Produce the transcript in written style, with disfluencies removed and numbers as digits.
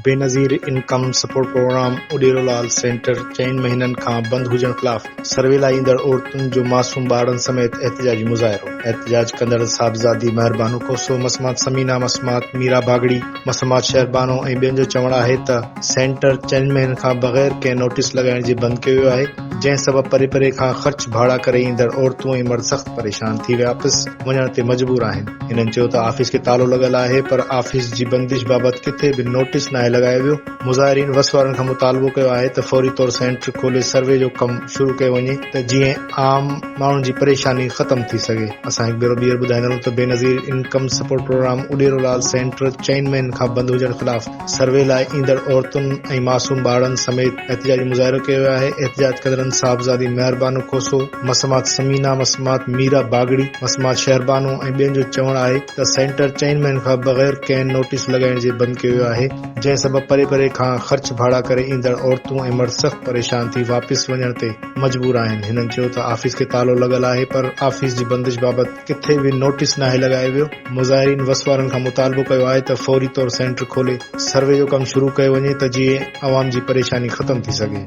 Benazir income support programme Udero Lal centre چئن مهينن کان بند هجڻ خلاف سروي لاء ايندڙ عورتن جو معصوم ٻارڙن سميت احتجاجي مظاهرو، احتجاج ڪندڙ صاحبزادي مهربانو کوسو، مسمات ثمينه، مسمات ميرا باگڙي، مسمات شهربانو ۽ ٻين جو چوڻ آهي ته سينٽر چئن مهينن کان بغير ڪنهن نوٽيس لڳائڻ جي بند ڪيو ويو آهي، جنهن سبب پري پري کان خرچ ڀاڙا ڪري ايندڙ عورتون ۽ مرد سخت پريشان ٿي واپس وڃڻ تي مجبور آهن. هنن چيو ته آفيس کي تالو لڳل آهي پر آفيس جي بندش بابت ڪٿي به نوٽيس ناهي لڳايو ويو، مظاهرين وس وارن کان مطالبو ڪيو آهي ته فوري طور سينٽر کولي سروي جو ڪم شروع ڪيو وڃي ته جيئن عام ماڻهن جي پريشاني ختم ٿي سگهي. اسان هڪ ڀيرو ٻيهر ٻڌائيندا هلون ته Benazir income support programme Udero Lal centre چئن مهينن کان بند هجڻ خلاف سروي لاء ايندڙ عورتن ۽ معصوم ٻارڙن سميت احتجاجي مظاهرو ڪيو ويو آهي، احتجاج ڪندڙن صاحبزادي مهربانو کوسو، مسمات ثمينه، مسمات ميرا باگڙي، مسمات شهربانو ۽ ٻين جو چوڻ آهي ته سينٽر چئن مهينن کان بغير ڪنهن نوٽيس لڳائڻ جي بند ڪيو ويو آهي، جنهن سبب پري پري کان خرچ ڀاڙا ڪري ايندڙ عورتون ۽ مرد سخت پريشان ٿي واپس وڃڻ تي مجبور آهن، هنن چيو ته آفيس کي تالو لڳل آهي پر آفيس جي بندش بابت ڪٿي به نوٽيس ناهي لڳايو ويو. مظاهرين وس وارن کان مطالبو ڪيو آهي ته فوري طور سينٽر کولي سروي جو ڪم شروع ڪيو وڃي ته جيئن عوام جي پريشاني ختم ٿي سگهي.